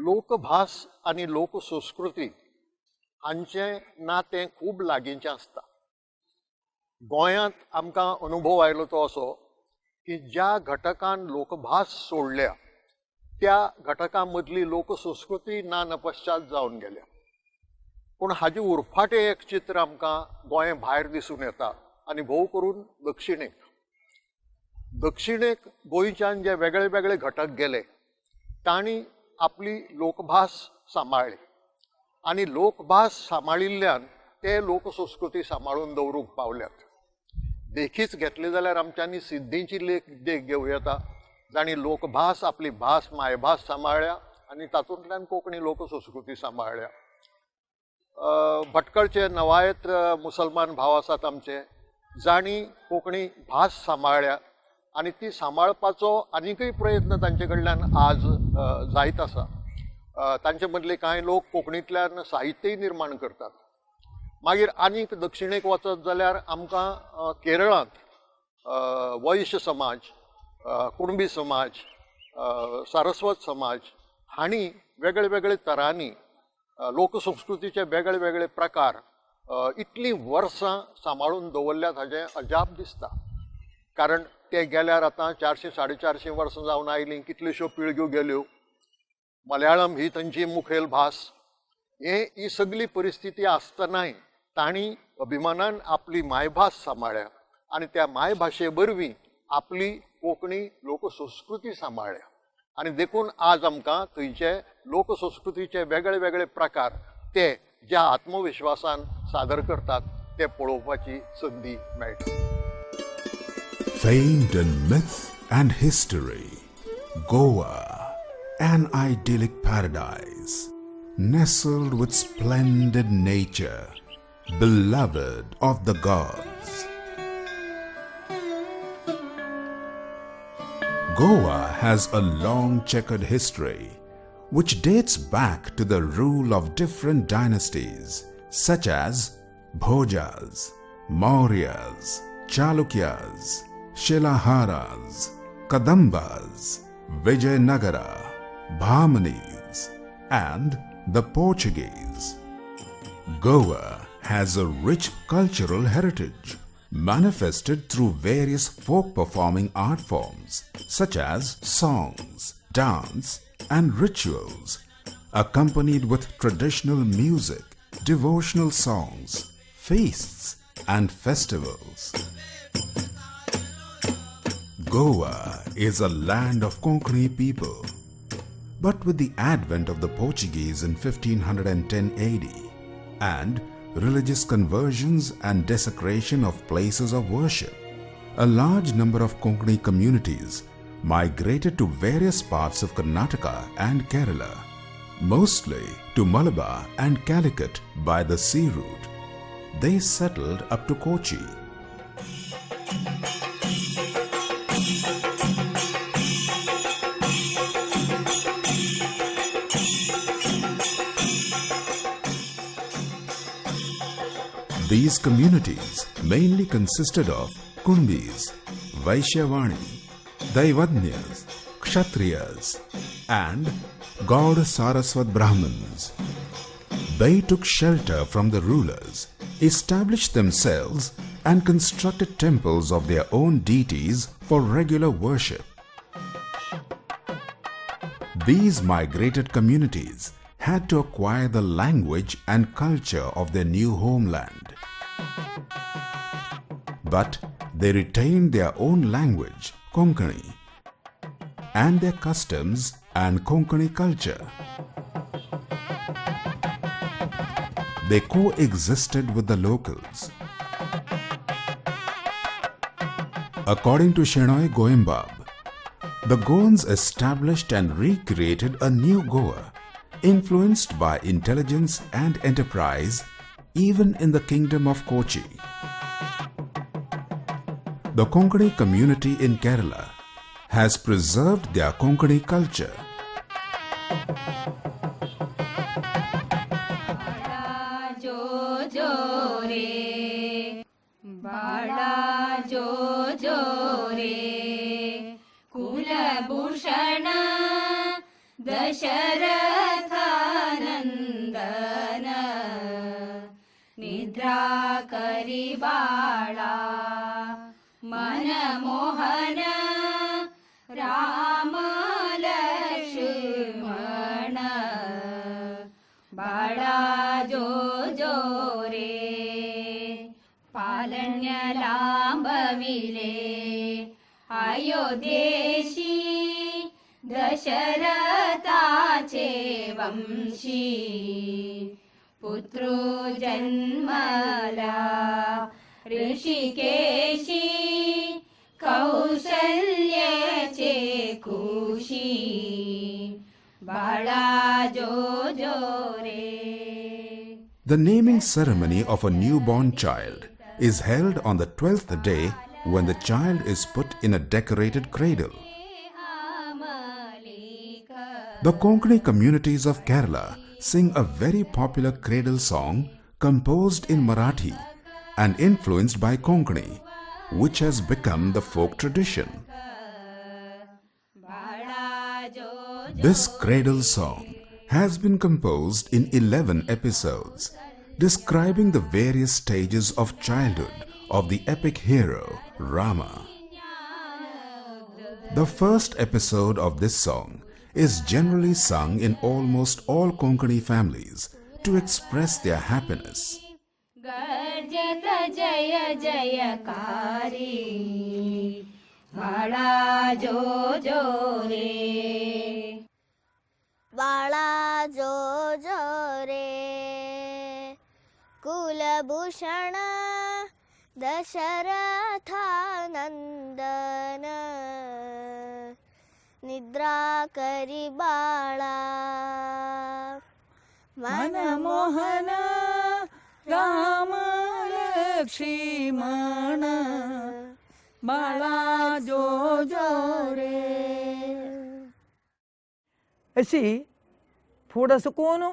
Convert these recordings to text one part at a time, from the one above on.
लोकभास आनी लोकसंस्कृती हांचें नातें खूब लागींचें आसता. गोंयांत आमकां अनुभव आयलो तो असो की ज्या घटकान लोकभास सोडल्या त्या घटकां मदली लोकसंस्कृती ना नपश्चात जावन गेल्या. पूण हाजे उरफाटें एक चित्र आमकां गोंय भायर दिसून येता आनी भोव करून दक्षिणेक. दक्षिणेक गोंयच्यान जे वेगळे वेगळे घटक गेले तांणी आपली लोकभास सांबाळ्ळी आनी लोकभास सांबाळिल्ल्यान ते लोकसंस्कृती सांबाळून दवरूंक पावल्यात. देखीच घेतली जाल्यार आमच्यांनी सिद्धींची देख घेवं येता, जांणी लोकभास आपली भास मायभास सांबाळ्ळ्या आनी तातूंतल्यान कोंकणी लोकसंस्कृती सांबाळ्ळ्या. भटकळचे नवायत मुसलमान भाव आसात आमचे, जांणी कोंकणी भास सांबाळ्ळ्या आनी ती सांबाळपाचो आनीकय प्रयत्न तांचे कडल्यान आज जायत आसा. तांचे मदले कांय लोक कोंकणींतल्यान साहित्यय निर्माण करतात. मागीर आनीक दक्षिणेक वचत जाल्यार आमकां केरळांत वैश्य समाज, कुणबी समाज, सारस्वत समाज हांणी वेगळे वेगळे तरांनी लोकसंस्कृतीचे वेगळे वेगळे प्रकार इतलीं वर्सां सांबाळून दवरल्यात हाजें अजाप दिसता. कारण ते गेल्यार आतां 400 450 वर्सां जावन आयलीं, कितल्योश्यो पिळग्यो गेल्यो. मलयाळम ही तांची मुखेल भास. ही सगळी परिस्थिती आसतनाय तांणी अभिमानान आपली मायभास सांबाळ्ळ्या आनी त्या मायभाशे वरवीं आपली कोंकणी लोकसंस्कृती सांबाळ्ळ्या आनी देखून आज आमकां थंयचे लोकसंस्कृतीचे वेगळे वेगळे प्रकार ते ज्या आत्मविश्वासान सादर करतात ते पळोवपाची संदी मेळटा. Famed in myth and history, Goa, an idyllic paradise, nestled with splendid nature, beloved of the gods. Goa has a long checkered history, which dates back to the rule of different dynasties such as Bhojas, Mauryas, Chalukyas, Shilaharas, Kadambas, Vijayanagara, Bahmanis, and the Portuguese. Goa has a rich cultural heritage manifested through various folk performing art forms such as songs, dance, and rituals, accompanied with traditional music, devotional songs, feasts, and festivals. Goa is a land of Konkani people. But with the advent of the Portuguese in 1510 AD and religious conversions and desecration of places of worship, a large number of Konkani communities migrated to various parts of Karnataka and Kerala, mostly to Malabar and Calicut by the sea route. They settled up to Kochi. These communities mainly consisted of Kunbis, Vaishyavani, Daivadnyas, Kshatriyas, and Gaud Saraswat Brahmins. They took shelter from the rulers, established themselves, and constructed temples of their own deities for regular worship. These migrated communities had to acquire the language and culture of their new homeland. But they retained their own language, Konkani, and their customs and Konkani culture. They coexisted with the locals. According to Shenoy Goembab, the Goans established and recreated a new Goa, influenced by intelligence and enterprise, even in the kingdom of Kochi. The Konkani community in Kerala has preserved their Konkani culture. जो जो रे बाळा जो जो रे कुलभूषण दशरथ. करी बाळा मनमोहन राम लक्ष्मण बाळा जो जो रे पालण्य लांबविले अयोध्येशी दशरथाचे वंशी पुत्रो जन्मला ऋषिकेशी कौशल्याचे कुशी बाळा जो जो रे. The naming ceremony of a newborn child is held on the 12th day when the child is put in a decorated cradle. The Konkani communities of Kerala sing a very popular cradle song composed in Marathi and influenced by Konkani, which has become the folk tradition. This cradle song has been composed in 11 episodes, describing the various stages of childhood of the epic hero Rama. The first episode of this song is generally sung in almost all Konkani families to express their happiness. गर्जत जय जयकारी बाळा जो जो रे. बाळा जो जो रे कुलभूषण दशरथानंदन निद्रा करी बाळा मनमोहन राम लक्ष्मण बाळा जो जो रे. अशी फुडें सुकून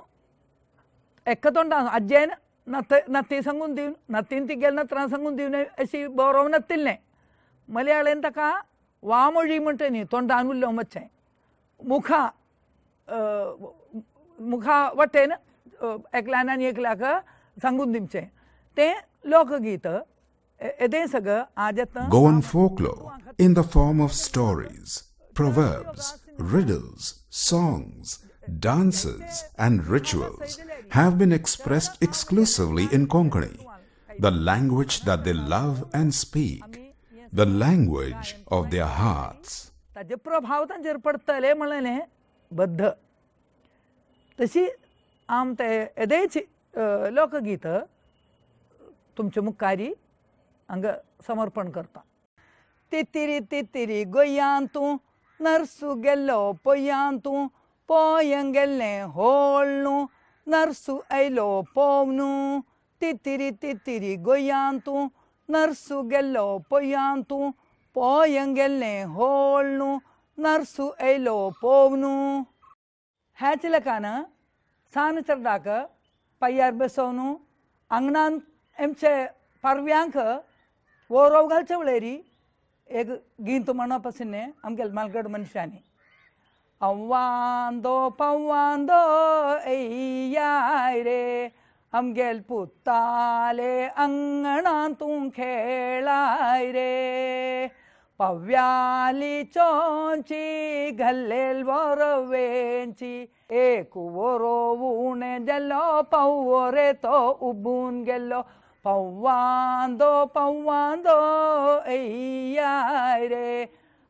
एका तोंडान आज्जेन नत नत्ती सांगून दिवन नत्तीन तिगेल नत्रां सांगून दिवन अशी बरोवन नत्तिल्लें मलयाळेन ताका वामोळी म्हणटा न्ही तोंडान उलोवंक मातशें मुखा मुखा वाटेन एकल्यान आनी एकल्याक सांगून दिवचें तें लोकगीत येदें सगळें आज आतां Goan folklore in the form of stories, proverbs, riddles, songs, dances, and rituals have been expressed exclusively in Konkani, the language that they love and speak, the language of their hearts. ताजे प्रभाव तांचेर पडटले म्हणलें बद्ध तशी आम ते येदेच लोकगीत तुमचे मुखारी हांगा समर्पण करता. तितिरी तितिरी गोंयांत तूं नरसू गेल्लो पोयांत तूं पोयंग गेल्लें होळ न्हू नरसू आयलो पोव न्हू तितिरी तितिरी गोंयांत तूं नरसू गेल्लो पोयांत तूं पोयंग गेल्लें होळ न्हू नरसू आयलो पोव न्हू. ह्याच लेखान सान चेरडाक पांयार बसोवन आंगणान आमचे पारव्यांक वोरोव घालचे वळेरी एक गीत म्हणप आशिल्लें आमगेले मालगड मनशांनी. अव्वांदो पव्वांदो ऐयाय रे आमगेल पुताले अंगणांत तूं खेळाय रे पव्याली चोंची घाल्लेल वरवेंची एक वरो उणें जालो पावो रे तो उबून गेलो पव्वांदो पव्वांदो ऐयाय रे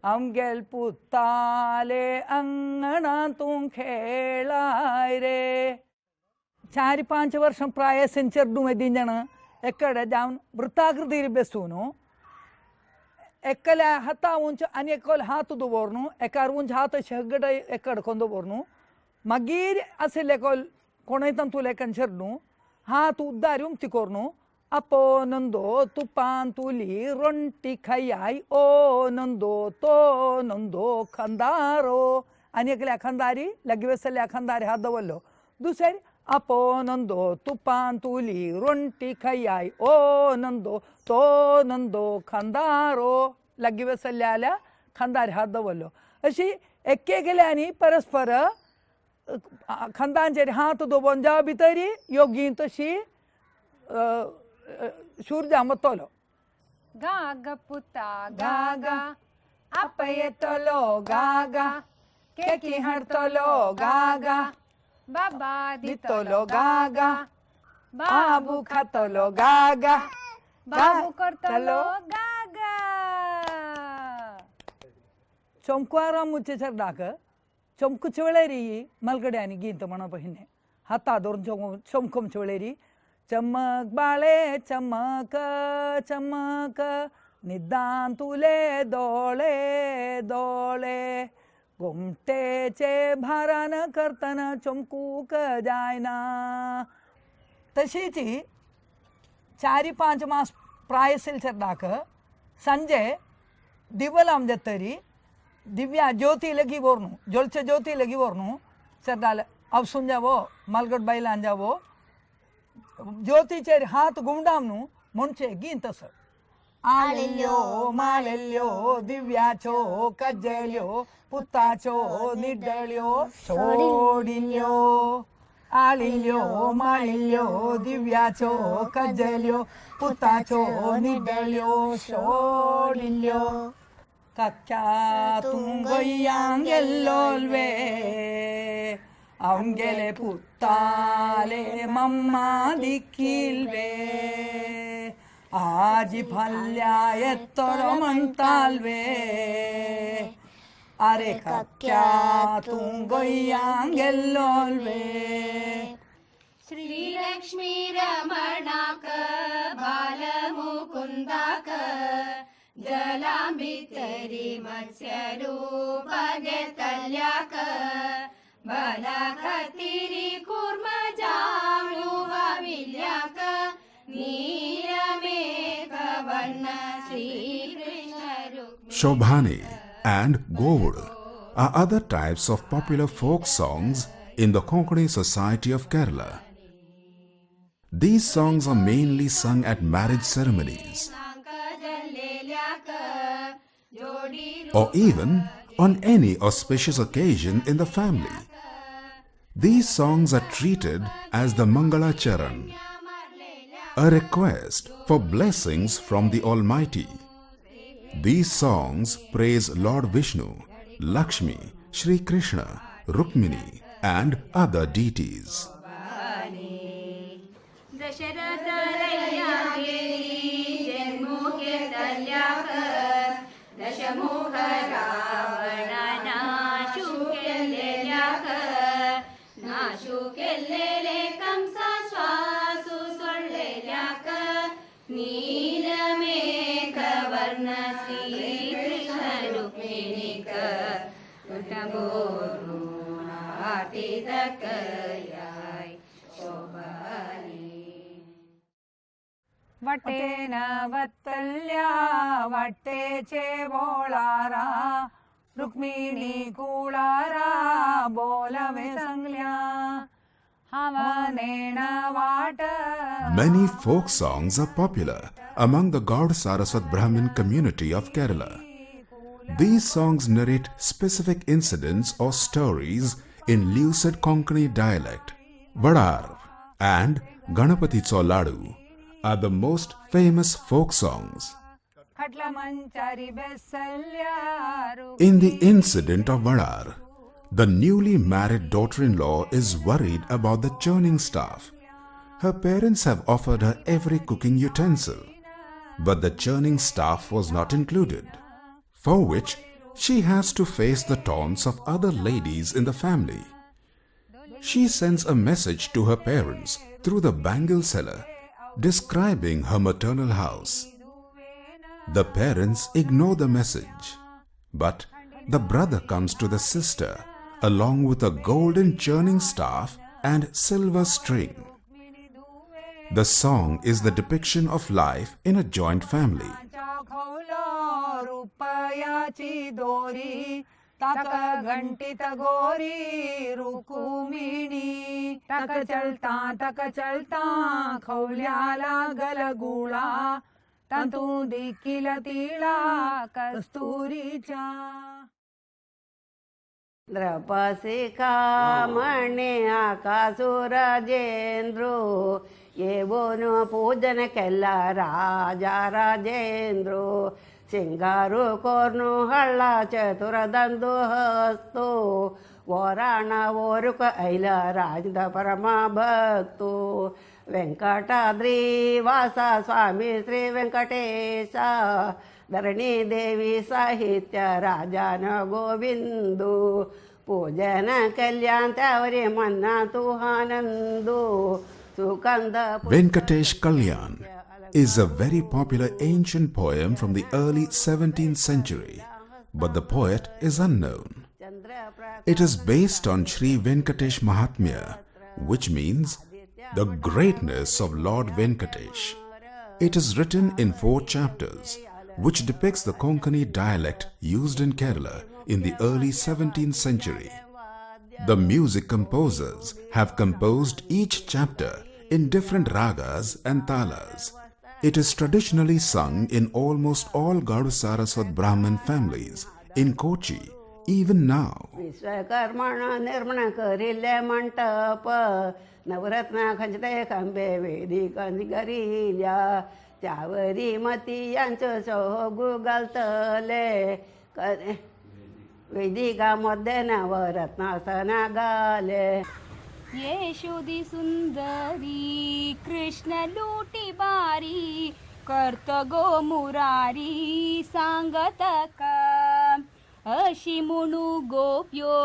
आमगेल पुताले अंगणांत तूं खेळाय रे. 4-5 वर्सां प्राय चेडूं येदी जाण एकडे जावन वृत्ताकृतीर बेसून एकल्या हाता उंच आनी एकलो हात दवरनु एकार उंच हात अशें हगड एकडे कोन दवरनु मागीर आशिल्ले एकल कोणय तांतूल एकान चेडूं हात उद्दार उमती कोरनु अपो नंदो तुपान तुली रोंटी खयाय ओ नंदो तो नंदो खंदारो आनी एकल्या खंदारी लागीं बसल्या खंदारी हात दवरलो दुसरे अपो नंदो तुपान तुली रोंटी खयाय ओ नंदो तो नंदो खंदारो लागीं बसल्या खांदार हात दवरलो अशी एकेकल्यांनी परस्पर खांदांचेर हात दवरून ज्या भितरी योगी तशी शूर जावन वतलो. गा ग पुता गा गा आपयतलो गा गा केकी हाडतलो गा गा बाबा दितलो गा गा बाबू खातलो गा गा बाबू करतलो गा गा. चमकुआरा मुचे चरडाक चमकु चवळेरी मलगडे आनी गीत म्हणप हिने हाता धरून चमकम चवळेरी चमक बाळे चमक चमक निदान तुले दोळे दोळे गोमटेचे भारान करतना चमकूक जायना. तशीच 4-5 मास प्रायसील चरडाक संजे दिवलाम जातरी दिव्या ज्योती लगी वोरनु ज्योलचे ज्योती लगी वोरनु चरडाल अवसून जावो मालगड बायलान जावो ज्योतीचेर हात गुंडामनु म्हणचे गीत तसं आलेल्यो मालेल्यो दिव्याच्यो कज्जल्यो पुताच्यो निडळ्यो सोडिल्यो आलिल्यो माळिल्यो दिव्याच्यो कज्जल्यो पुताच्यो निडळ्यो सोडिल्यो कक्या तुंगय्यांगेल्लोल्वे अवंगेले पुत्ताले मम्मा दिक्किल्वे आजी फल्ल्या येतलो म्हणताल्वे अरे कक्या तुंगय्यांगेल्लोल्वे. श्रीलक्ष्मी रमणाक बालमुकुंदाक जलांबितरी मत्स्यरूप घेतल्याक बला खातीरी कूर्म जाणू वाविल्याक नीलमेघवर्ण Shri Krishna Rukmini. Shobhane and Govud are other types of popular folk songs in the Konkani society of Kerala. These songs are mainly sung at marriage ceremonies or even on any auspicious occasion in the family. These songs are treated as the Mangala Charan, a request for blessings from the Almighty. These songs praise Lord Vishnu, Lakshmi, Shri Krishna, Rukmini, and other deities. दशमुख रावणा नाशू केल्लेल्याक नाशू केल्लेले कंसा श्वासू सोडलेल्याक नीलमेघवर्ण श्रीकृष्ण रुक्मिणीक कुटंबोरून आरती दकयाय शोभानी. वटेन वत्तल्या वाटेचे बोळारा रुक्मिणी कुळारा बोलवे संगल्या हवनेण वाट. Many folk songs are popular among the Gaud Saraswat Brahmin community of Kerala. These songs narrate specific incidents or stories in lucid Konkani dialect. Vadar and Ganapati Ladu are the most famous folk songs. खटला मंचारी बेसल्या. In the incident of Vadar, the newly married daughter in law is worried about the churning staff. Her parents have offered her every cooking utensil, but the churning staff was not included, for which she has to face the taunts of other ladies in the family. She sends a message to her parents through the bangle seller describing her maternal house. The parents ignore the message, but the brother comes to the sister along with a golden churning staff and silver string. The song is the depiction of life in a joint family. खौलो रुपयाची दोरी ताक घंटीत गोरी रुकुमिणी तक चलता खौल्याला गलगुळा तांतू देखील तिळा कस्तुरीच्या. द्रपशिखामणि आकाशुरजेन्द्रो. येवोन पूजन केला राजा राजेंद्र सिंगारू कोर्नु हळ्ळा चतुरदंदु हस्तो वोराण ओरुक ऐला राजद परमा भक्तो वेंकटाद्री वासा स्वामी श्री वेंकटेश धरणी देवी साहित्य राजान गोविंदु पूजन कल्याण त्यावरी मन्ना तू आनंदो सुगंध. Venkatesh Kalyan is a very popular ancient poem from the early 17th century, but the poet is unknown. It is based on Sri Venkatesh Mahatmya, which means the greatness of Lord Venkatesh. It is written in four chapters, which depicts the Konkani dialect used in Kerala in the early 17th century. The music composers have composed each chapter in different ragas and talas. It is traditionally sung in almost all Gauda Saraswat Brahmin families in Kochi, even now. विश्वकर्मण निर्माण करिल्ले मंटप नवरत्न खंचते खांबे वेदी गरिल्या त्यावरी मती यांचो सोगू घालतले वेदिका मध्ये नवरत्नासना घाले. यशोदी सुंदरी कृष्ण लुटी बारी करत गो मुरारी सांगत का अशी म्हणू गोप्यो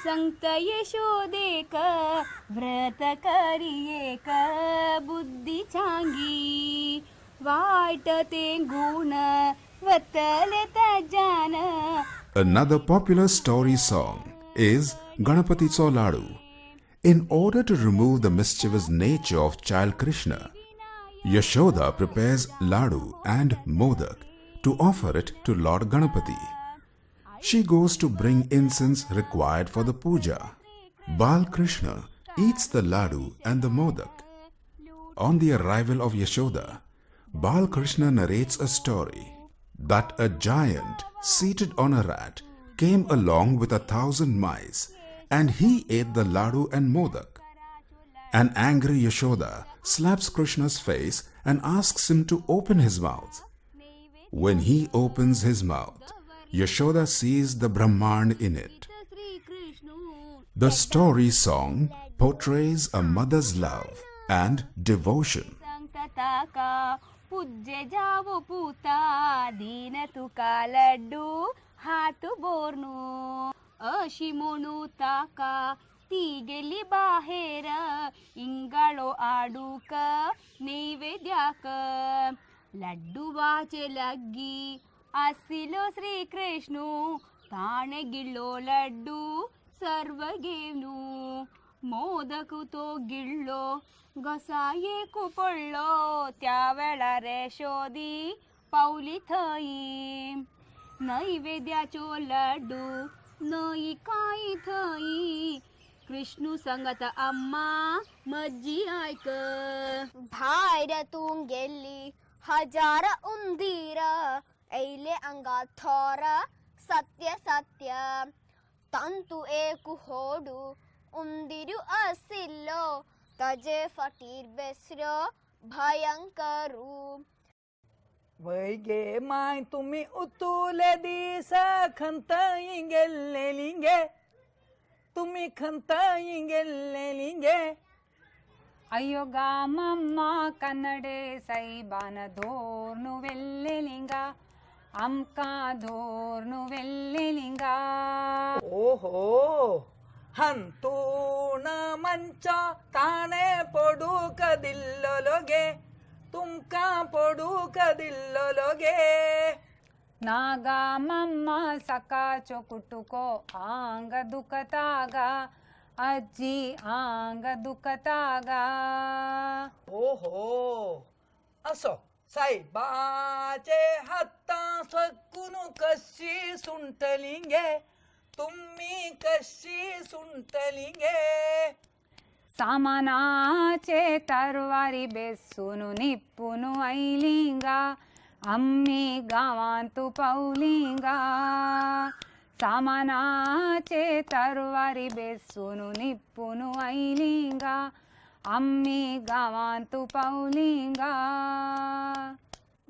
संगत यशोदेक व्रत करियेक बुद्धी चांगी वाईट ते गुण वतले तजान. Another popular story song is Ganapati Cho Ladu. In order to remove the mischievous nature of child Krishna, Yashoda prepares ladu and modak to offer it to Lord Ganapati. She goes to bring incense required for the puja. Bal Krishna eats the ladu and the modak. On the arrival of Yashoda, Bal Krishna narrates a story that a giant seated on a rat came along with 1,000 mice and he ate the ladu and modak. An angry Yashoda slaps Krishna's face and asks him to open his mouth. When he opens his mouth, Yashoda sees the Brahmand in it. The story song portrays a mother's love and devotion. संगता पूज्य जावो पुता दीन तुका लड्डू हात Bornu अशी म्हणू ताका ती गेली बाहेर इंगाळो आडूक नैवेद्याक लड्डुवाचे लग्गी आसिलो श्रीकृष्णू ताणे गिळ्ळो लड्डू सर्व घेवनू मोदक तो गिळ्ळो घसायेकू पडलो त्या वेळार यशोदी पावली थंय नैवेद्याचो लड्डू न्हय कांय थंय कृष्णू सांगता अम्मा म्हजी आयक. भायर तूं गेल्ली हजार उंदीर येयले हांगा थोर सत्य सत्य तांतू एक होडू उंदीरू आशिल्लो ताजे फाटीर बेसरो भयंकरू. वय गे माय तुमी उतुले दिसा खंत गेल्लेली गे तुमी खंत गेल्लेली गे. ಅಯ್ಯೋ ಗಾಮಮ್ಮ ಕನ್ನಡೆ ಸೈಬಾನ ಧೋರ್ನು ವೆಲ್ಲೆಲಿಂಗ ಅಮ್ಕಾ ಧೋರ್ನು ವೆಲ್ಲೆಲಿಂಗ. ओहो हंतूण मंच ताणे पडूक दिल्लो गे तुमकां पडूक दिल्लो गे. ನಾಗಾಮಮ್ಮ ಸಕಾಚೊ ಕುಟುಕೋ ಆಂಗ ದುಕತಾಗ ಅಜ್ಜಿ ಆಂಗ ದುಕತಾಗ. ओहो असो सायबाचे हातां सकून कशी सुंटली गे तुमी कशी सुंटली गे. ಸಾಮಾನಾಚೆ ತರುವಾರಿ ಬೆಸ್ಸುನು ನಿಪ್ಪುನು ಐಲಿಂಗ ಅಮ್ಮಿ ಗಾವಾಂತು ಪೌಲಿಂಗ ಸಾಮಾನಾಚೆ ತರುವಾರಿ ಬೆಸ್ಸುನು ನಿಪ್ಪುನು ಐಲಿಂಗ. आम्ही गांवांत पावली गा.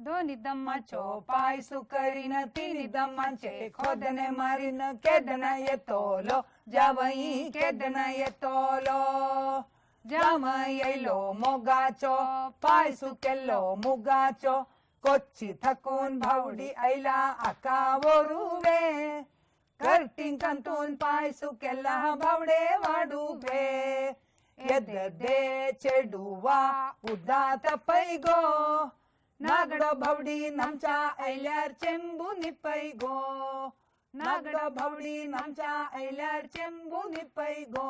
दोनी दम्माचो पायसु करीन तिनी दम्माचे खोदने मारीन केदन येतोलो जावई केदन येतोलो जावई येयलो मोगाचो पायसु केल्लो मुगाचो कोच्ची थकून भावडी आयला आका वोरुवे कर्टीं कंतून पायसु केला भावडे वाडुवे एद्दे चेडुवा उद्दा तपै गो नागडो भावडी नामच्या आयल्यार चेंबू निपै गो नागडो भावडी नामच्या आयल्यार चेंबू निपै गो.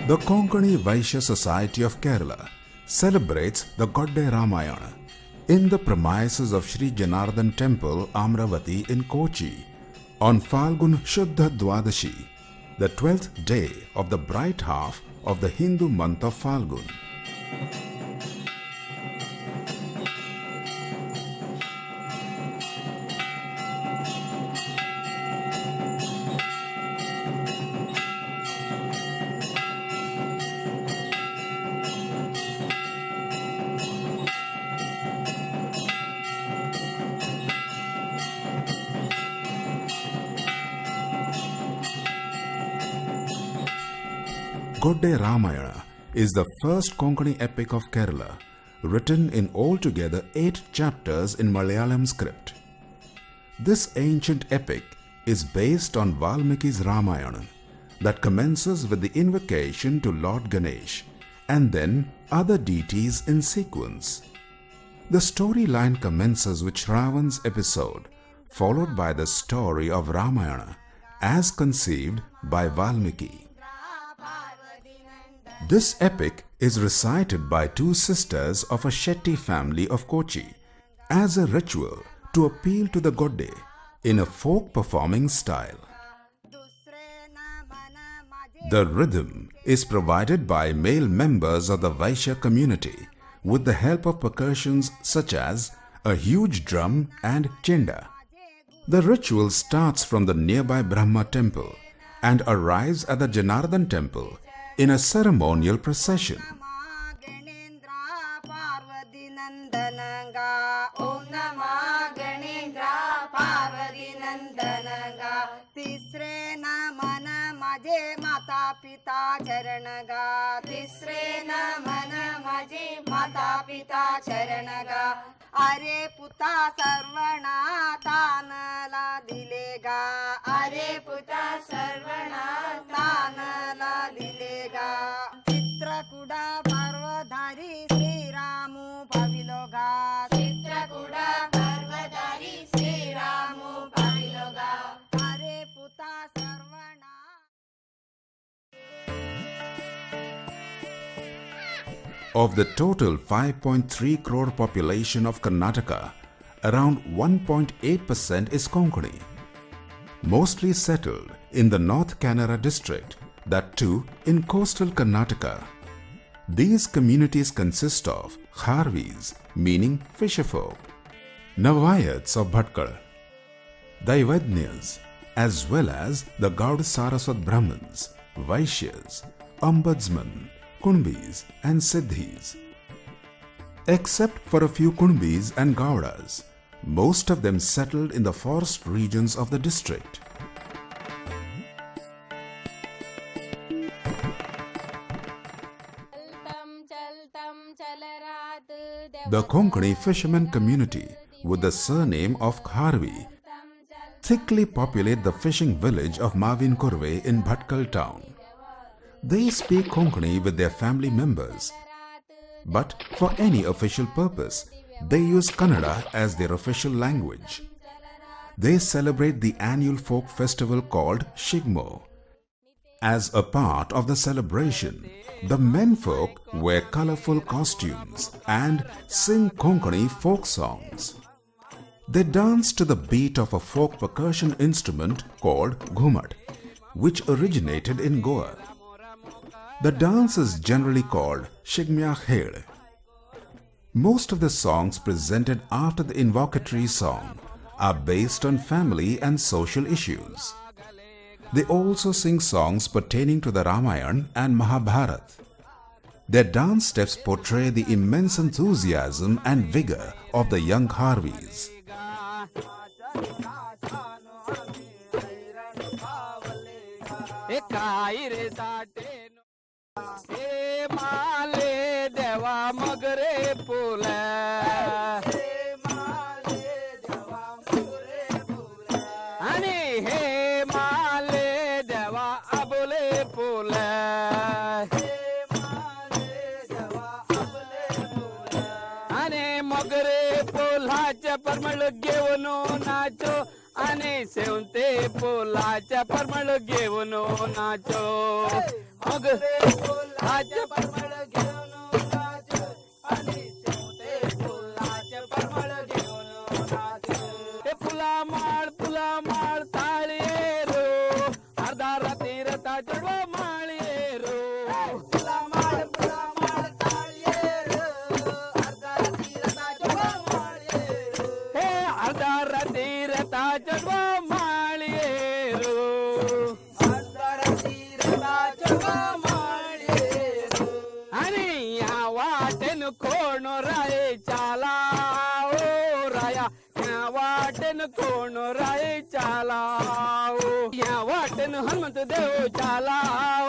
The Konkani Vaishya Society of Kerala celebrates the Godde Ramayana in the premises of Sri Janardhan Temple, Amravati in Kochi on Falgun Shuddha Dwadashi, the 12th day of the bright half of the Hindu month of Falgun. Godde Ramayana is the first Konkani epic of Kerala, written in altogether 8 chapters in Malayalam script. This ancient epic is based on Valmiki's Ramayana that commences with the invocation to Lord Ganesh and then other deities in sequence. The storyline commences with Shravan's episode, followed by the story of Ramayana as conceived by Valmiki. This epic is recited by 2 sisters of a Shetty family of Kochi as a ritual to appeal to the Godde in a folk performing style. The rhythm is provided by male members of the Vaishya community with the help of percussions such as a huge drum and chinda. The ritual starts from the nearby Brahma temple and arrives at the Janardhan temple in a ceremonial procession. अरे पुता सर्वणा तानला दिले गा अरे पुता सर्वणा तानला दिले गा चित्रकुडा पर्वधारी श्रीरामू पाविलो गा चित्रकुडा पर्वधारी श्रीरामू पाविलो गा अरे पुता सर्वणा. Of the total 5.3 crore population of Karnataka, around 1.8% is Konkani, mostly settled in the North Canara district, that too in coastal Karnataka. These communities consist of Kharvis, meaning fisherfolk, Navayats of Bhatkal, Daivadnyas, as well as the Gaud Saraswat Brahmins, Vaishyas, Ombudsmen, Kunbis and Siddhis. Except for a few Kunbis and Gaudas, most of them settled in the forest regions of the district. The Konkani fisherman community with the surname of Kharvi thickly populate the fishing village of Mavinkurve in Bhatkal town. They speak Konkani with their family members, but for any official purpose, they use Kannada as their official language. They celebrate the annual folk festival called Shigmo. As a part of the celebration, the menfolk wear colorful costumes and sing Konkani folk songs. They dance to the beat of a folk percussion instrument called Ghumat, which originated in Goa. The dance is generally called Shigmya Khel. Most of the songs presented after the invocatory song are based on family and social issues. They also sing songs pertaining to the Ramayana and Mahabharata. Their dance steps portray the immense enthusiasm and vigor of the young Kharvis. हे काय रे साठे हे माले देवा मगरे फुल आणि हे माले देवा आबोले फुल आणि मगरे फुलाच्या परमळ घेऊन नाचो आणि शेवंते फुलाच्या परमळ घेऊन नाचो मगरे फुलाच्या परमळ घेऊन नाचो आणि शेवंते फुलाच्या परमळ घेऊन नाचो हे फुला माळ फुला माळ ताळये रो अर्धा राती रथा चढवा माळये रो फुला माळ फुला माळ ताळये रो अर्धा राती रथा चढवा माळये रो हे अर्धा राती रथा चढवा माळये रो अर्धा राती रथा चढवा माळये रो आणि या वाटेन कोण राय चाला ओ राया या वाटेन कोण राय चाला ओ या वाटेन हनुमंत देव चाला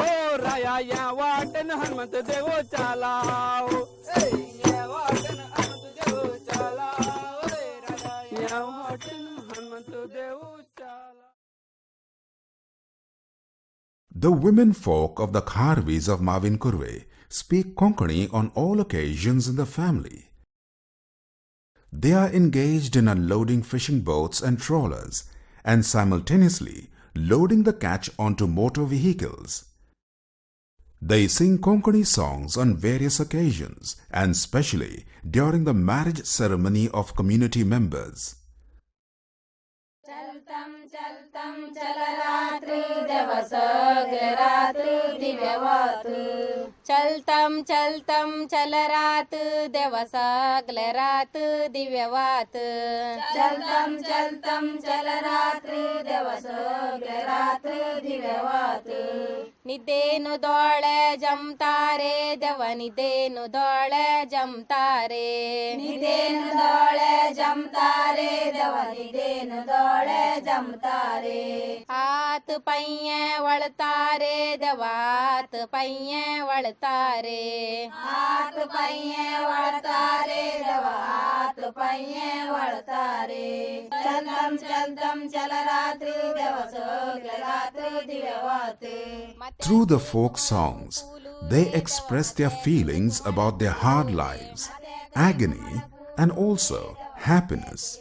ओ राया या वाटेन हनुमंत देव चाला ओ या वाटेन हनुमंत देव चाला ओ राया या वाटेन हनुमंत देव चाला. The women folk of the Kharvis of Mavin Kurve speak Konkani on all occasions in the family. They are engaged in unloading fishing boats and trawlers and simultaneously loading the catch onto motor vehicles. They sing Konkani songs on various occasions and especially during the marriage ceremony of community members. चलतम चलतम चल रात देवा सगळे रात दिव्यवात चलतम चलतम चल रात्री देवा सगळे रात दिव्यवात निदेनु दोळे जमतारे देवा निदेनु दोळे जमतारे निदेनु दोळे जमतारे देवा निदेनु दोळे जमतारे हात पाय्ये वळतारे देवा हात पाय्ये वळतारे हात पाय्ये वळतारे देवा हात पाय्ये वळतारे चलतम चलतम चल रात्री देवा सगळे रात्र दिव्यवात. Through the folk songs, they express their feelings about their hard lives, agony, and also happiness.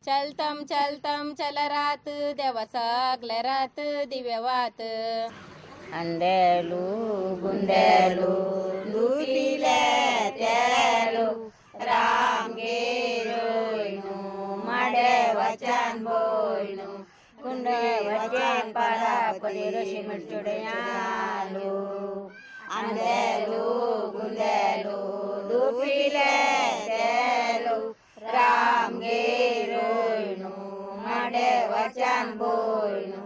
चलतम चलतम चल रात देवा सगळे रात दिव्यवात. अंदेलू गुंदेलू दुपिले तेलू रामगे रोयनू माडे वचन बोयनू कुंडे वचन परापरी ऋषी मिरचुडयालू अंदेलू गुंदेलू दुपिले तेलू रामगे रोयनू माडे वचन बोयनू.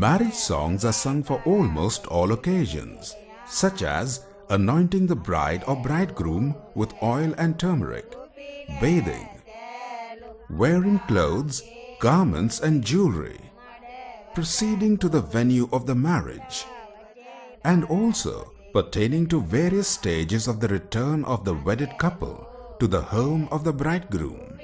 Marriage songs are sung for almost all occasions, such as anointing the bride or bridegroom with oil and turmeric, bathing, wearing clothes, garments, and jewelry, proceeding to the venue of the marriage, and also pertaining to various stages of the return of the wedded couple to the home of the bridegroom.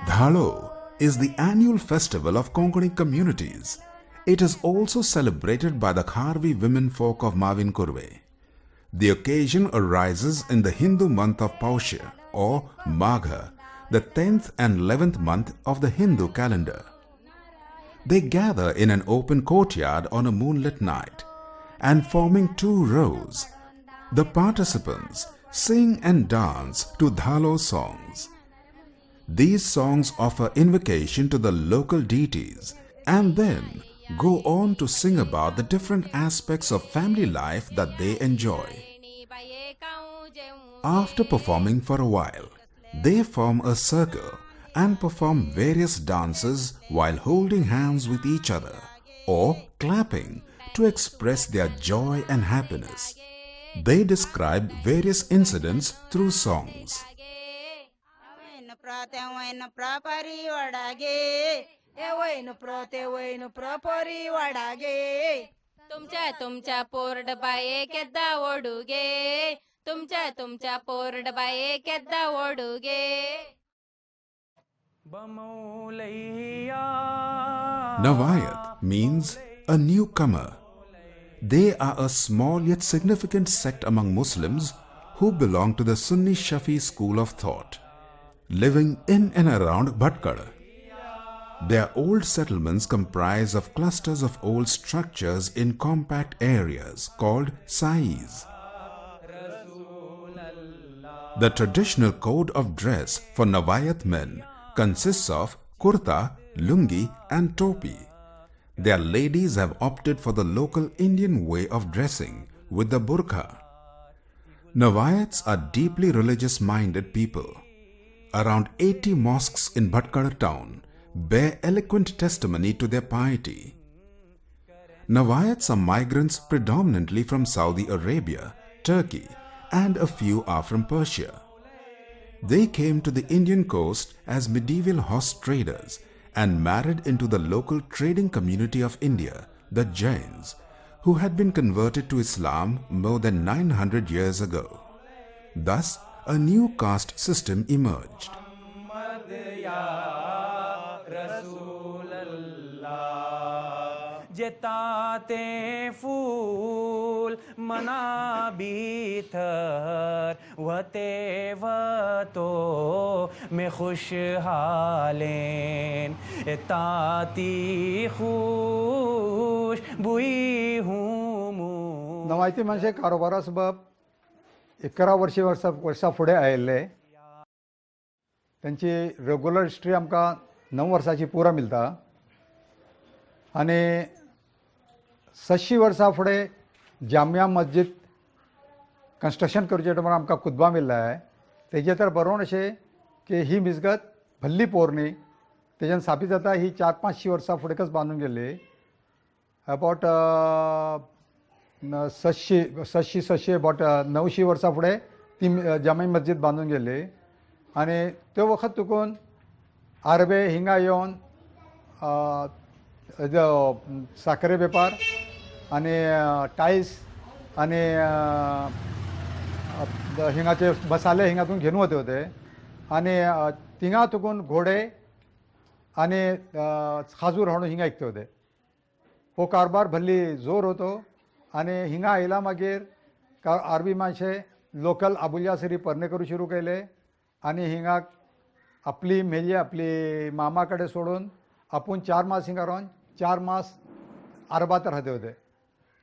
Dhalo is the annual festival of Konkani communities. It is also celebrated by the Kharvi women folk of Mavin Kurve. The occasion arises in the Hindu month of Pausha or Magha, the 10th and 11th month of the Hindu calendar. They gather in an open courtyard on a moonlit night and, forming two rows, the participants sing and dance to Dhalo songs. These songs offer invocation to the local deities and then go on to sing about the different aspects of family life that they enjoy. After performing for a while, they form a circle and perform various dances while holding hands with each other or clapping to express their joy and happiness. They describe various incidents through songs. तुमच्या तुमच्या पोरड बाये केद्दा ओढूगे, तुमच्या तुमच्या पोरड बाये केद्दा ओढूगे. Navayat means a newcomer. They are a small yet significant sect among Muslims who belong to the Sunni Shafi school of thought, living in and around Bhatkal. Their old settlements comprise of clusters of old structures in compact areas called sais. The traditional code of dress for Navayat men consists of kurta, lungi and topi. Their ladies have opted for the local Indian way of dressing with the burqa. Navayats are deeply religious minded people. Around 80 mosques in Bhatkal town bear eloquent testimony to their piety. Navayats are migrants predominantly from Saudi Arabia, Turkey, and a few are from Persia. They came to the Indian coast as medieval horse traders and married into the local trading community of India, the Jains, who had been converted to Islam more than 900 years ago. Thus, a new caste system emerged. जेताते फूल मना भीतर वते वतो में खुशहालेन ताती खुश बुई हूँ. नवायती मानशे कारोबारा सबब 11 वर्षी वर्सां वर्सां फुडें आयिल्ले. तेंची रेगुलर हिस्ट्री आमकां 9 वर्सांची पुरा मेळटा आनी 600 वर्सां फुडें जामिया मस्जीद कन्स्ट्रक्शन करचे टायमार आमकां कुतबा मेळ्ळा. तेजेर तर बरोवन अशें की ही मिजगत भल्ली पोरणी, तेज्यान साबीत जाता ही 400-500 वर्सां फुडेंकच बांदून गेल्ली. अबावट 600 अबावट 900 वर्सां फुडें ती जामी मस्जीद बांदून गेल्ली. आनी त्यो वखत चुकून आरबे हिंगा येवन साखरे वेपार आनी टायल्स आनी हिंगाचे मसाले हिंगातून घेवन वते होते आनी थिंगा तुकून घोडे आनी खाजूर हाडून हिंगा विकते होते. हो कारभार भल्ली जोर होतो आनी हिंगा आयला मागीर आरबी मानशे लोकल आबुल्या सरी परणे करूं सुरू केले आनी हिंगा आपली मेली आपली मामा कडेन सोडून आपूण 4 मास हिंगा रावन 4 मास अरबात राहते होते.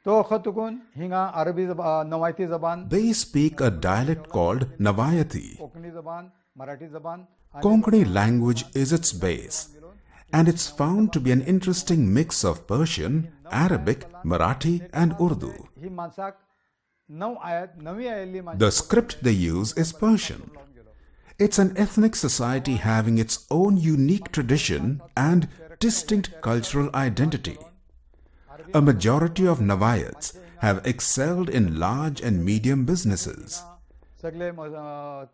तो वखत तुकून हिंगा अरबी नवायती जबान, They speak a dialect called Navayati. Konkani जबान, मराठी जबान. Konkani language is its base, and it's found to be an interesting mix of Persian, Arabic, Marathi, and Urdu. ही माणसाक नव आयात नवी आयिल्ली. The script they use is Persian. It's an ethnic society having its own unique tradition and distinct cultural identity. A majority of Navayats have excelled in large and medium businesses. सगळे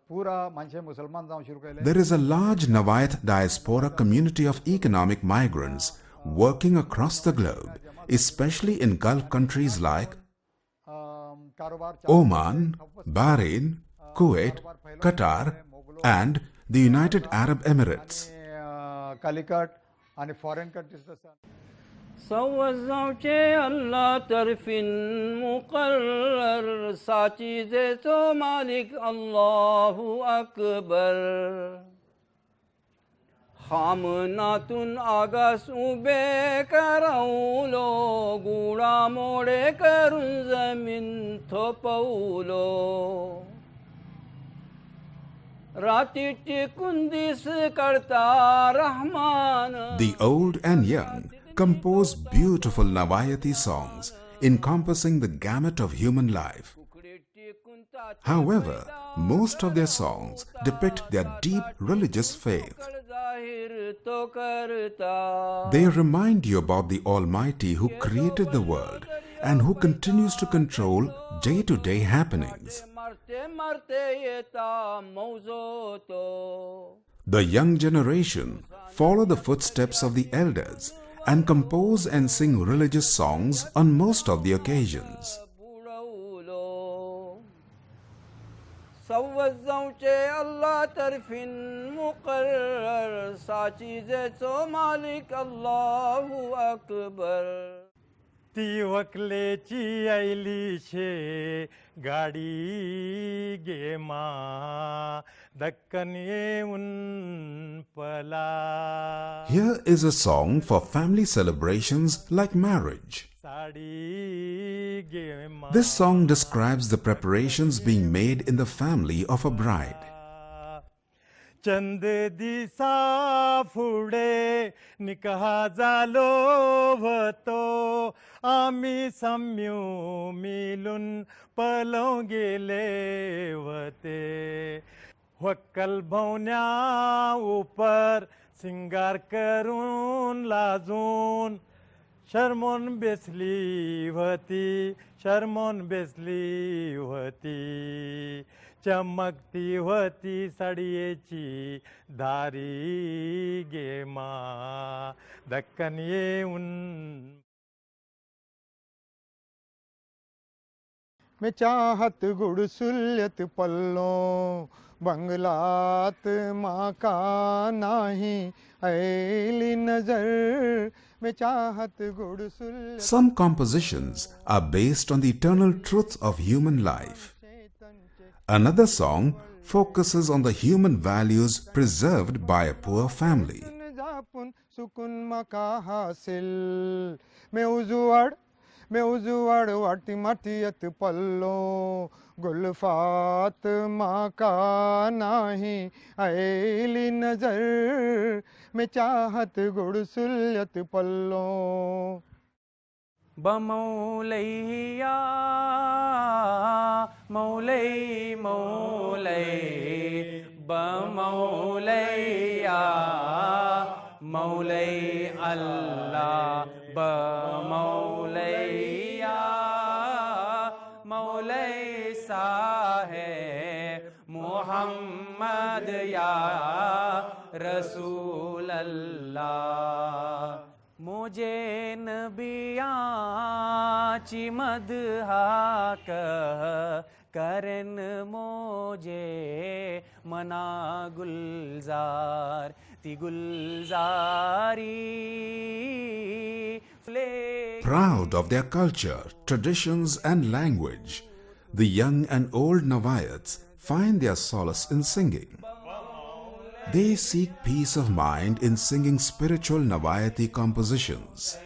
पुरा मानशे मुसलमान जावंक सुरू केले. There is a large Navayat diaspora community of economic migrants working across the globe, especially in Gulf countries like कारोबार Oman, Bahrain, Kuwait, Qatar, and the United Arab Emirates. Calicut आनी foreign countries आसा. सवजावचे अल्लाह तरफीन मुकर्रर साचीजेचो मालिक अल्लाहू अकबर खामनातून आगास उबे करवलो गुळा mode करून जमीन थोपवलो राती टिकून दीस काडता Rahman. The old and young compose beautiful Navayati songs encompassing the gamut of human life. However, most of their songs depict their deep religious faith. They remind you about the Almighty who created the world and who continues to control day-to-day happenings. The young generation follow the footsteps of the elders and compose and sing religious songs on most of the occasions. सवजावचे अल्लाह तरफीन मुकर्रर साचीजेचो मालिक अल्लाहू अकबर. ती वकलेची आयली शे गाडी गे मा दक्कन येऊन पला. Here is a song for family celebrations like marriage. Sari गे मा. This song describes the preparations being made in the family of a bride. Chand दिसा फुडे निकहा जालो व्हतो आमी सम्यू मिलून पलोवंक गेले वते व्हंकल भोवण्या उपर सिंगार करून लाजून शर्मोन बेसली व्हती शर्मोन बेसली व्हती चमकती व्हती साडयेची दारी गे मा दक्कन येऊन. मैं चाहत गुड़सुल्यत पल्लो बंगलात माका नाही ऐली नजर मैं चाहत गुड़सुल्यत. Some compositions are based on the eternal truth of human life. Another song focuses on the human values preserved by a poor family. जापून सुकून मका हासिल मैं उजुवाड वाटी मातयत पल्लो गुलफात माका नाही ऐली नजर मैं चाहत गुड़सुल्यत पल्लो. बमौलैया मौलै मौलै बमौलैया मौलै अल्लाह बमौलैया मौलै साहेब मोहम्मद या रसूल अल्लाह. मुझे नबियाची मदहाक करन मोजे मना गुलजार ती Gulzari. Proud of their culture, traditions and language, the young and old Navayats find their solace in singing. They seek peace of mind in singing spiritual Navayati compositions.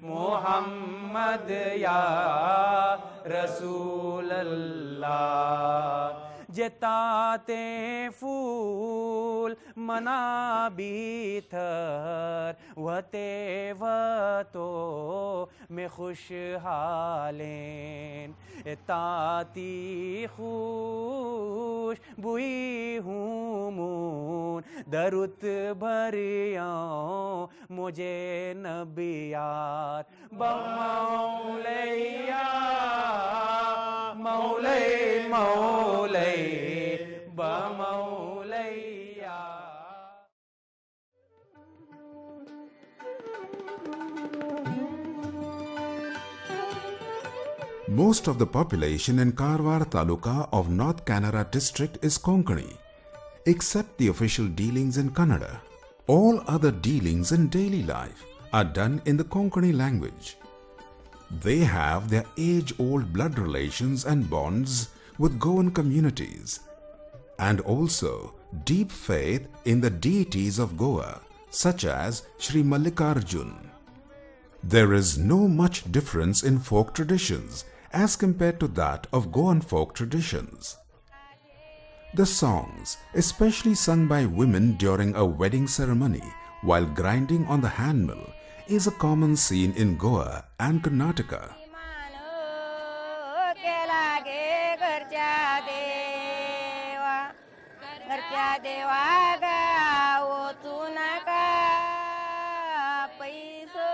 Mohammad या रसूल अल्लाह. जताते फूल मना भीतर वते वतो में खुशहालेन ताती खुश बुई हूँ मून दरुत भरियों मुझे नबियार बमौलैया मौलै मौलै बमौलैया. Most of the population in Karwar Taluka of North Canara district is Konkani, except the official dealings in Kannada. All other dealings in daily life are done in the Konkani language. They have their age-old blood relations and bonds with Goan communities, and also deep faith in the deities of Goa, such as Sri Mallikarjun. There is no much difference in folk traditions as compared to that of Goan folk traditions. The songs, especially sung by women during a wedding ceremony while grinding on the handmill, is a common scene in Goa and Karnataka. केला गे घरच्या देवा, घरच्या देवा गावचू नका पैसो,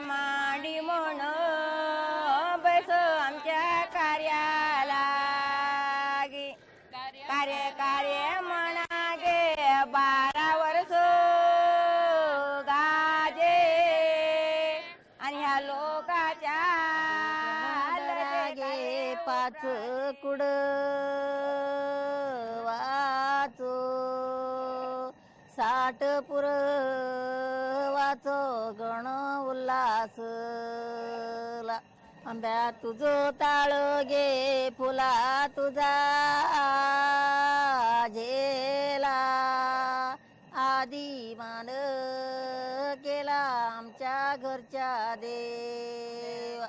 मांडी म्हण बस आमच्या कार्याला गे, कार्य कार्य म्हणा गे 12 वर्ष गाजे, आणि ह्या लोकाच्या गे 5 कुड वाचो, 60 पुर वाचो गण उल्हासला, आंब्या तुझो ताळ गे फुला तुझा झेला, आदी मान केला आमच्या घरच्या देवा.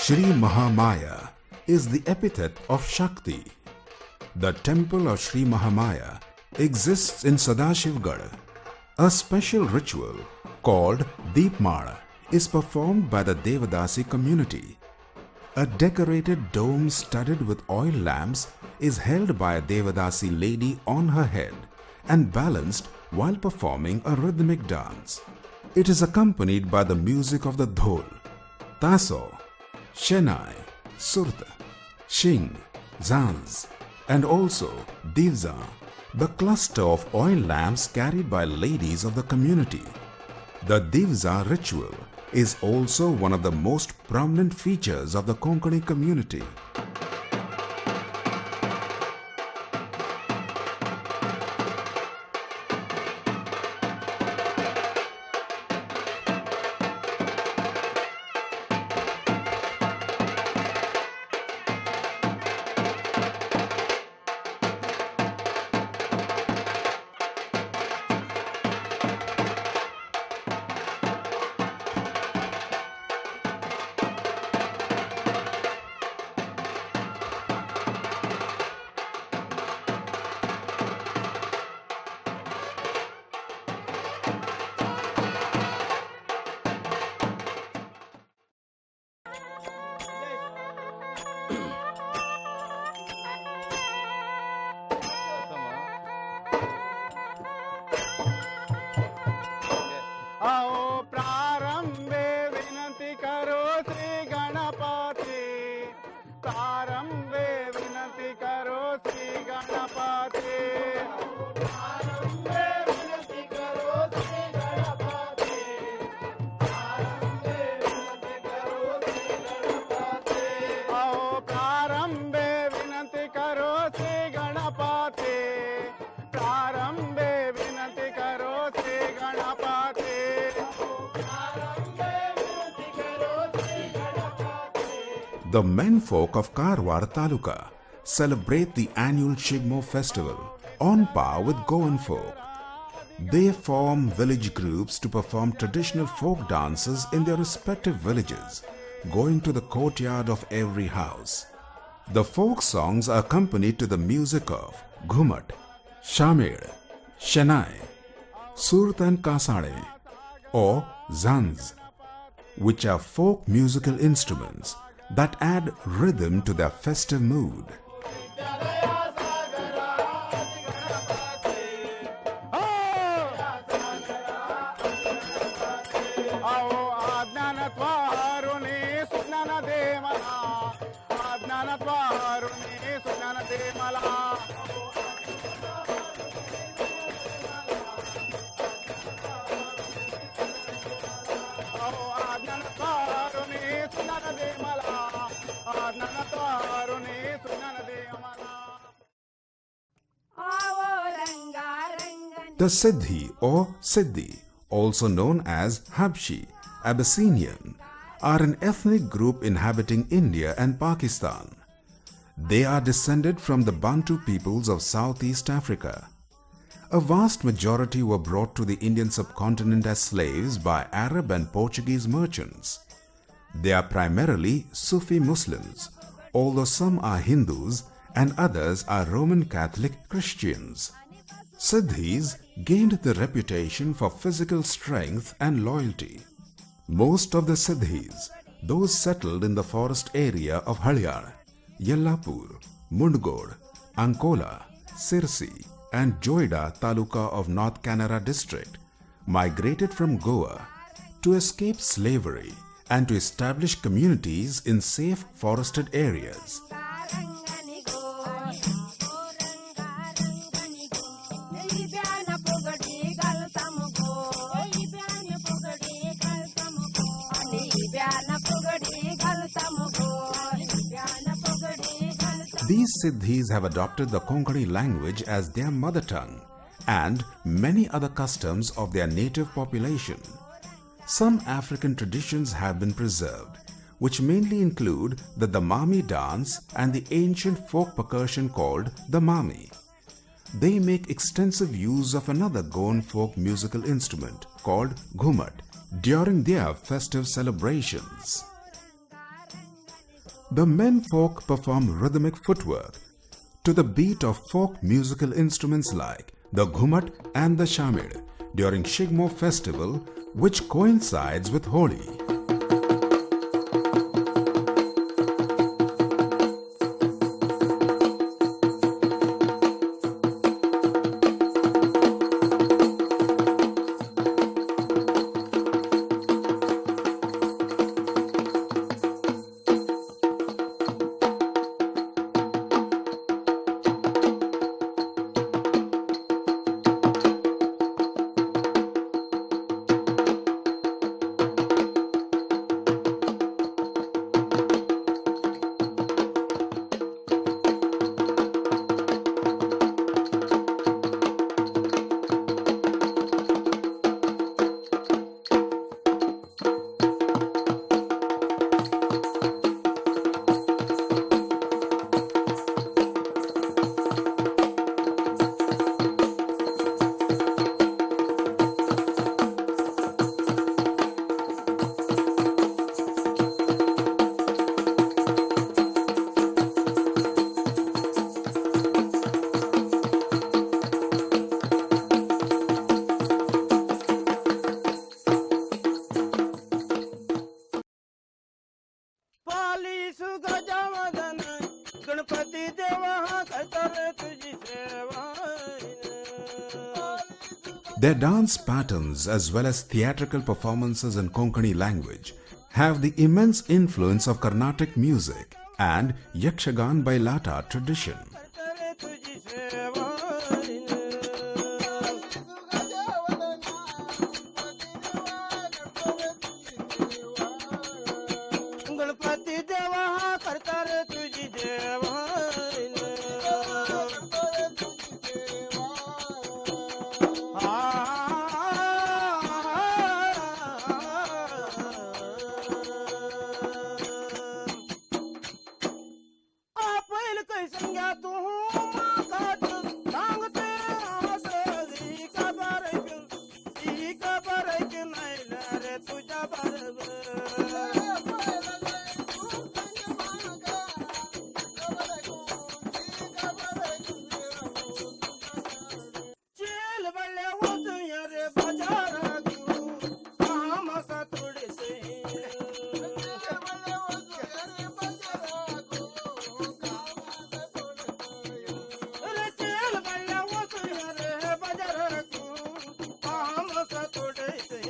Shri Mahamaya is the epithet of Shakti. The temple of Shri Mahamaya exists in Sadashivgarh. A special ritual called Deepmala is performed by the Devadasi community. A decorated dome studded with oil lamps is held by a Devadasi lady on her head and balanced while performing a rhythmic dance. It is accompanied by the music of the dhol, taso, shenai, surta, shing, zanz, and also divza, the cluster of oil lamps carried by ladies of the community. The divza ritual is also one of the most prominent features of the Konkani community. आओ प्रारंभे विनंती करो श्री गणपति, प्रारंभे विनंती करो श्री गणपति, प्रारंभे विनंती करो श्री गणपति, प्रारंभे विनंती करो श्री गणपति, आओ प्रारंभे विनंती करो श्री गणपति, प्रारंभे विनंती करो Shri Ganpati. The menfolk of Karwar Taluka celebrate the annual Shigmo festival on par with Goan folk. They form village groups to perform traditional folk dances in their respective villages, going to the courtyard of every house. The folk songs are accompanied to the music of Ghumat, Shamir, Shenai, Surt and Kasade, or Zanz, which are folk musical instruments that add rhythm to their festive mood. अहो अज्ञानत्व हरुणी सुज्ञान दे मला, अज्ञानत्व हरुणी सुज्ञान दे मला. अहो अज्ञानत्व हरुणी सुज्ञान दे मला, अज्ञानत्व हरुणी सुज्ञान दे मला. The Siddhi or Siddhi, also known as Habshi, Abyssinian, are an ethnic group inhabiting India and Pakistan. They are descended from the Bantu peoples of Southeast Africa. A vast majority were brought to the Indian subcontinent as slaves by Arab and Portuguese merchants. They are primarily Sufi Muslims, although some are Hindus and others are Roman Catholic Christians. Siddhis gained the reputation for physical strength and loyalty. Most of the Siddhis, those settled in the forest area of Halyar, Yellapur, Mundgod, Ankola, Sirsi, and Joida Taluka of North Canara district, migrated from Goa to escape slavery and to establish communities in safe forested areas. These Siddhis have adopted the Konkani language as their mother tongue and many other customs of their native population. Some African traditions have been preserved, which mainly include the Damami dance and the ancient folk percussion called the Mami. They make extensive use of another Goan folk musical instrument called Ghumat during their festive celebrations. The men folk perform rhythmic footwork to the beat of folk musical instruments like the Ghumat and the Shamir during Shigmo festival, which coincides with Holi. पालीस गजावदन Ganpati देवा करता तुझी सेवा. Their dance patterns as well as theatrical performances in Konkani language have the immense influence of Carnatic music and Yakshagan Bailata tradition. तुझी सेवा. गणपती देवा करता रे तुझी देवा. आपैल कैसंग्या तू माकाट सांगते आसरी का बारक ई का बारक नाही रे तुझ्या बरोबर. चेल बल्ले वचूया रे बाजारात काम असा थोडेसे. अरे चेल बल्ले वचूया रे बाजारात काम असा थोडेसे.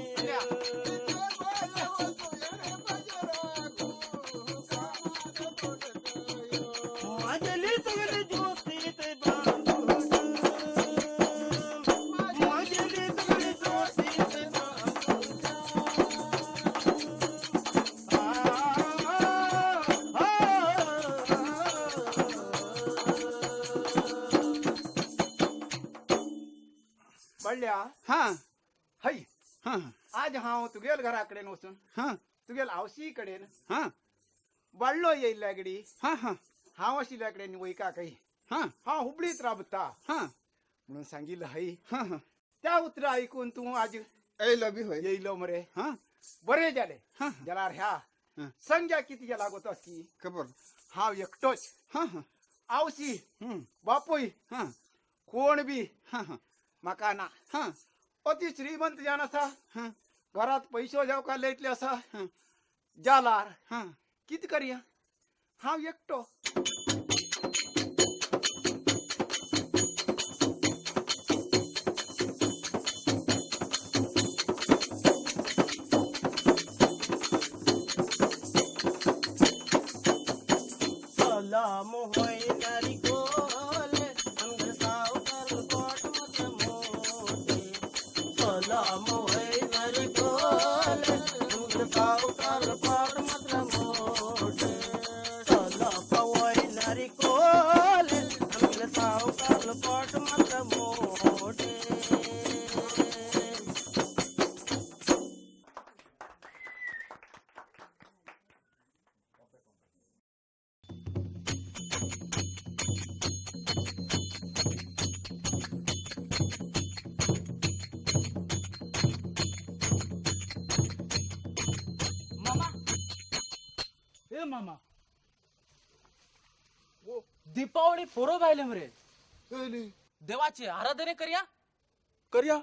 हांव तुगेल घरा कडेन वचून तुगेल आवशी कडेन बाळ्ळो येयल्ल्या गडी हांव आशिल्ल्या कडेन वयका खंय हांव हुबळीत राबता म्हणून सांगिल्लं हय. त्या उतरां आयकून तूं आज येयलो बी हय येयलो मरे. बरें जालें. जाल्यार ह्या संख्या किती गेला गो तशी खबर हांव एकटोच आवशी बापूय कोण बी म्हाका ना. अति श्रीमंत जावन आसा घरात पयसो जावका लयतले आसा जाल्यार कितें करया हांव एकटो. सलाम होय नारिकोल अंग सावकर कोट मत मोटे. सलाम होय नारिकोल अंग सावकर कोट मत मोटे. सलाम होय नारिकोल अंग सावकर कोट मत मोटे. मामा ए मामा दीपावली पोरब आयले मरे. देवाची आराधने करया करया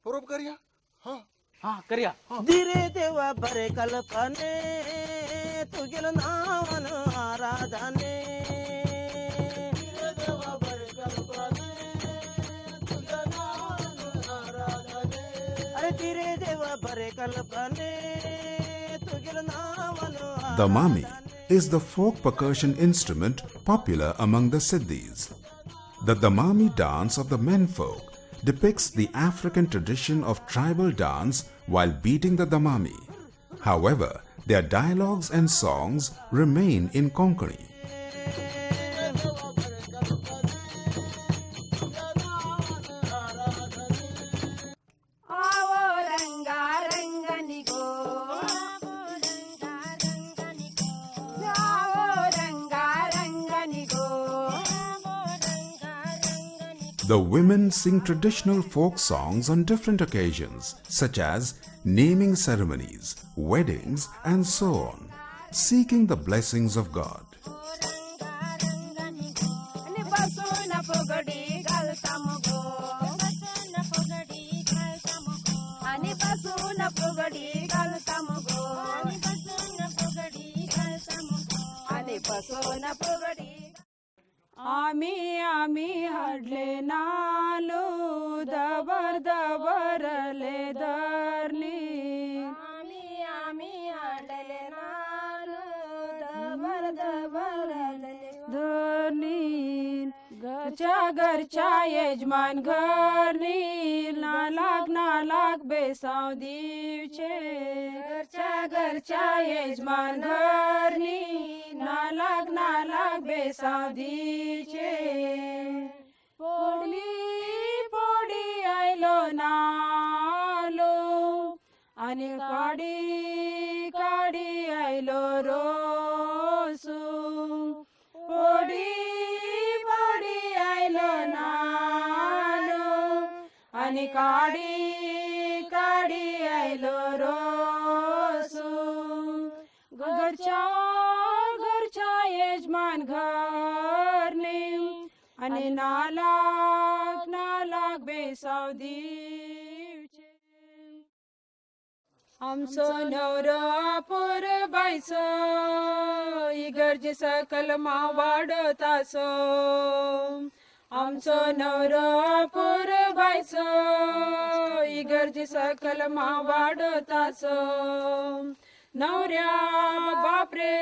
पोरब करया. हा हा करया. धीरे देवा बरे कल्पने तुगेल नावन आराधने. धीरे देवा बरे कल्पने तुझ्या नावान आराधने. अरे धीरे देवा बरे कल्पने तुगेल नावन. The mami is the folk percussion instrument popular among the Siddhis. The Damami dance of the menfolk depicts the African tradition of tribal dance while beating the Damami. However, their dialogues and songs remain in Konkani. आवो रंगा रंगनी गो आवो रंगा रंगनी गो. The women sing traditional folk songs on different occasions, such as naming ceremonies, weddings, and so on, seeking the blessings of God. आणि बसून फुगडी घालता मुगो आणि बसून फुगडी घालता मुगो आणि बसून फुगडी. आम्ही आम्ही हाडले नालू दबर दबरले धरली. आम्ही आम्ही हाडले नालू दबर दबरले धरली. घरच्या घरच्या यजमान घरनी नालाक नालाक बेसाव दिवचे. घरच्या घरच्या यजमान घरनी नालाक नालाक बेसाव दिवचे. पोडली पोडी आयलो नालो आनी काडी काडी आयलो रोसू. पोडी पोडी आयलो नालो आनी काडी काडी आयलो रोसू. घरच्या घरच्या यजमान घरनी आनी नालाक नालाक बेसाव दिवचे. आमचो नवरो पुरबायचो इगर्जे सकल मावाडतासो. आमचो नवरो पुरबायचो इगर्जे सकल मावाडतासो. नवऱ्या बापरे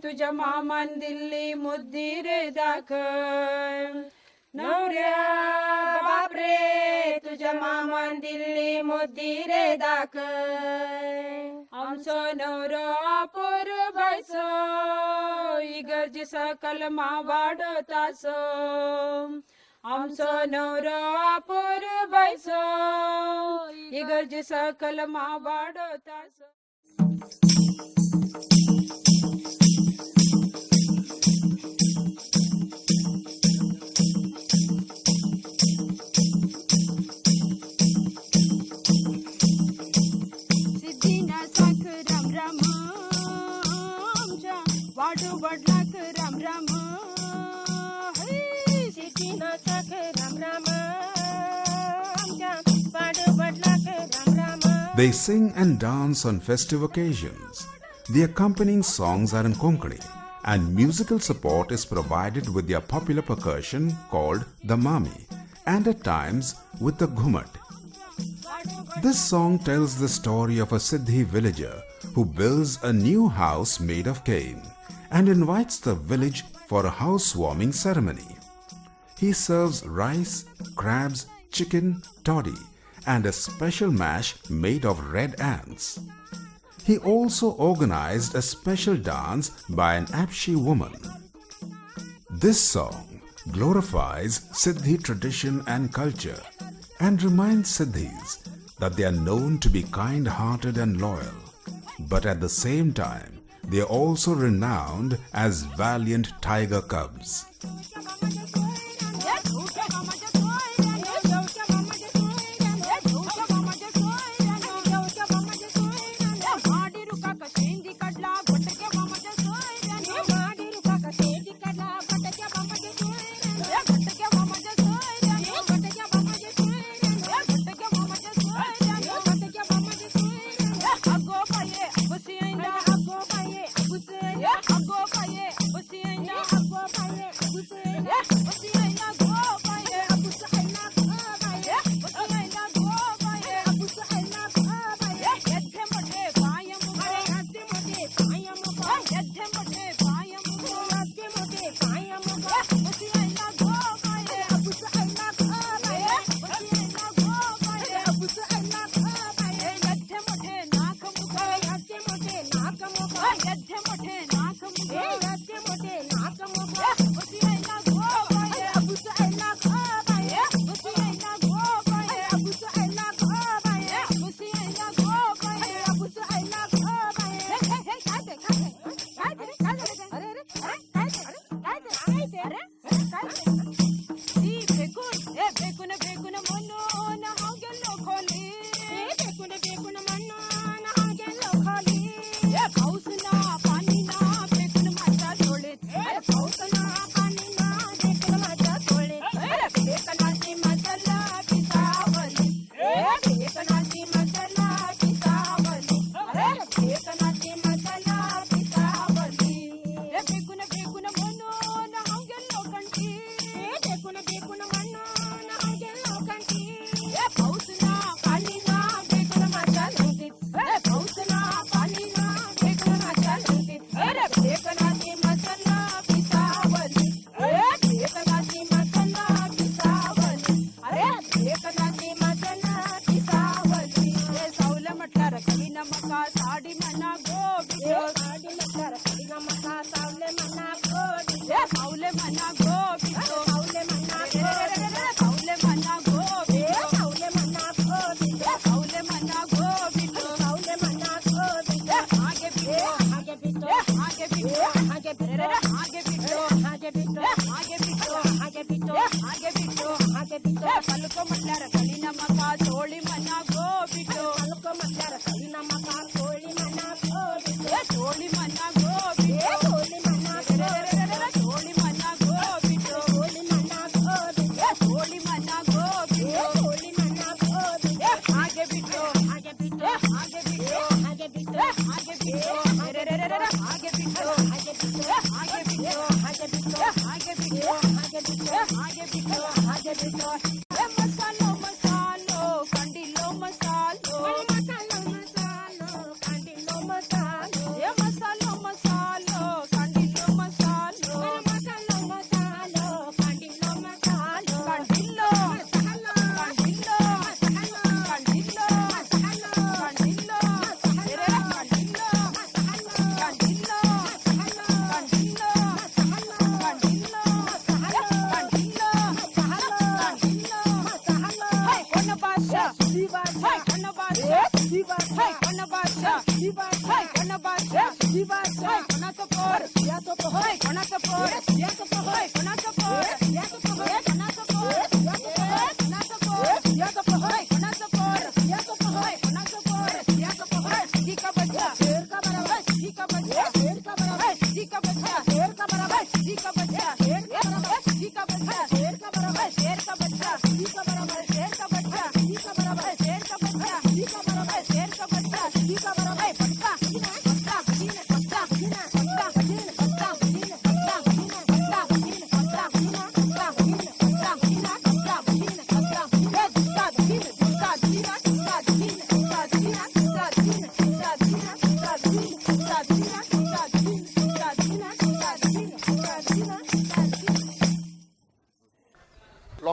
तुझ्या मामान दिल्ली मुद्दी रे दाखय. नवऱ्या बापरे तुझ्या मामान दिल्ली मुद्दी रे दाखय. आमचो नवरो पुरबायचो इगर्जे सकल मावाडतासो. आमचो नवरो पुरबायचो बायसो इगर्जे सकल मावाडोतास. सिद्धीना साख राम राम आमच्या वाडू वडलाक राम राम. सिद्धीना साख राम राम आमच्या वाडू वडलाक Ram Ram. They sing and dance on festive occasions. The accompanying songs are in Konkani, and musical support is provided with their popular percussion called the mami and at times with the ghumat. This song tells the story of a Siddhi villager who builds a new house made of cane and invites the village for a housewarming ceremony. He serves rice, crabs, chicken, toddy, and a special mash made of red ants. He also organized a special dance by an Apshi woman. This song glorifies Siddhi tradition and culture and reminds Siddhis that they are known to be kind hearted and loyal, but at the same time, they are also renowned as valiant tiger cubs.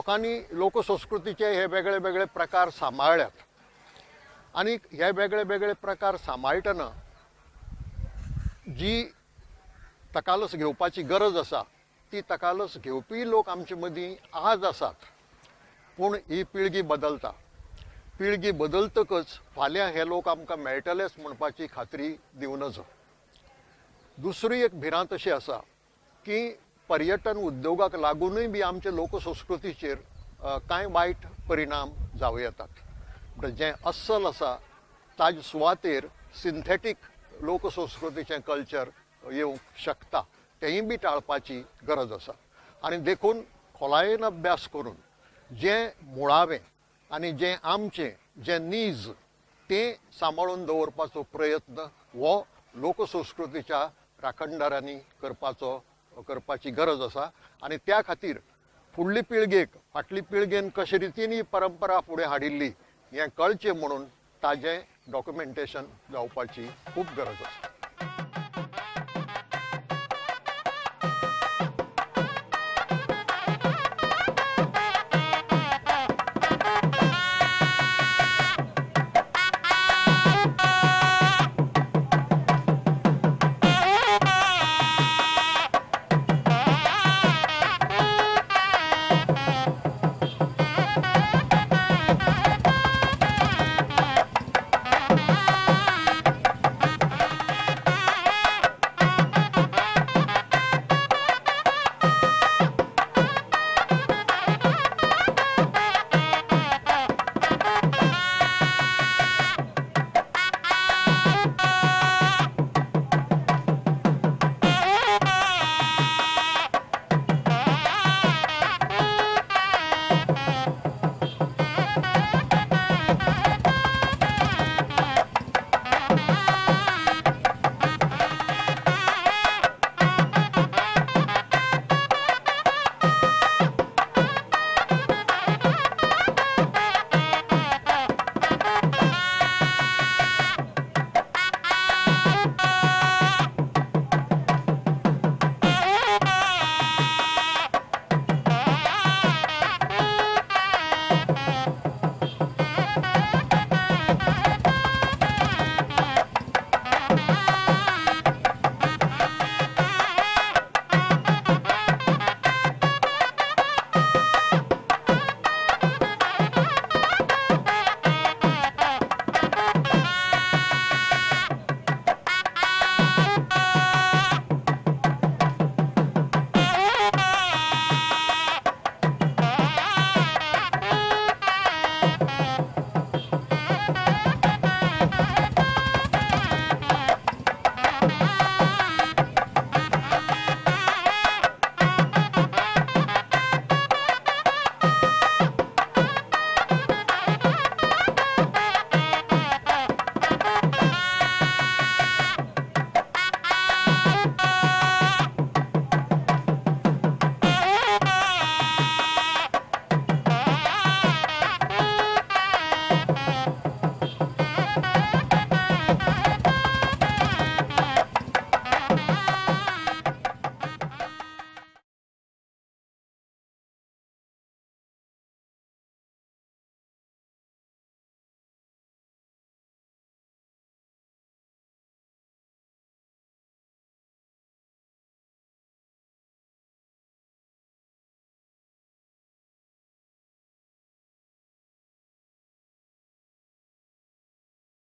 लोकांनी लोकसंस्कृतीचे हे वेगळे वेगळे प्रकार सांबाळ्ळ्यात आनी हे वेगळे वेगळे प्रकार सांबाळटना जी तकालस घेवपाची गरज आसा ती तकालस घेवपी लोक आमचे मदीं आज आसात. पूण ही पिळगी बदलता, पिळगी बदलतकच फाल्यां हे लोक आमकां मेळटलेच म्हणपाची खात्री दिवं नजो. दुसरी एक भिरांत अशी आसा की पर्यटन उद्योगाक लागुनूय बी आमचे लोकसंस्कृतीचेर कांय वायट परिणाम जावं येतात. म्हणजे जें अस्सल आसा ताजे सुवातेर सिंथेटीक लोकसंस्कृतीचें कल्चर येवंक शकता, तेंय बी टाळपाची गरज आसा. आनी देखून खोलायेन अभ्यास करून जें मुळावें आनी जें आमचें जें नीज तें सांबाळून दवरपाचो प्रयत्न हो लोकसंस्कृतीच्या राखणदारांनी करपाची गरज आसा. आनी त्या खातीर फुडली पिळगेक फाटली पिळगेन कशे रितीन ही परंपरा फुडें हाडिल्ली हें कळचें म्हणून ताजें डॉक्युमेंटेशन जावपाची खूब गरज आसा.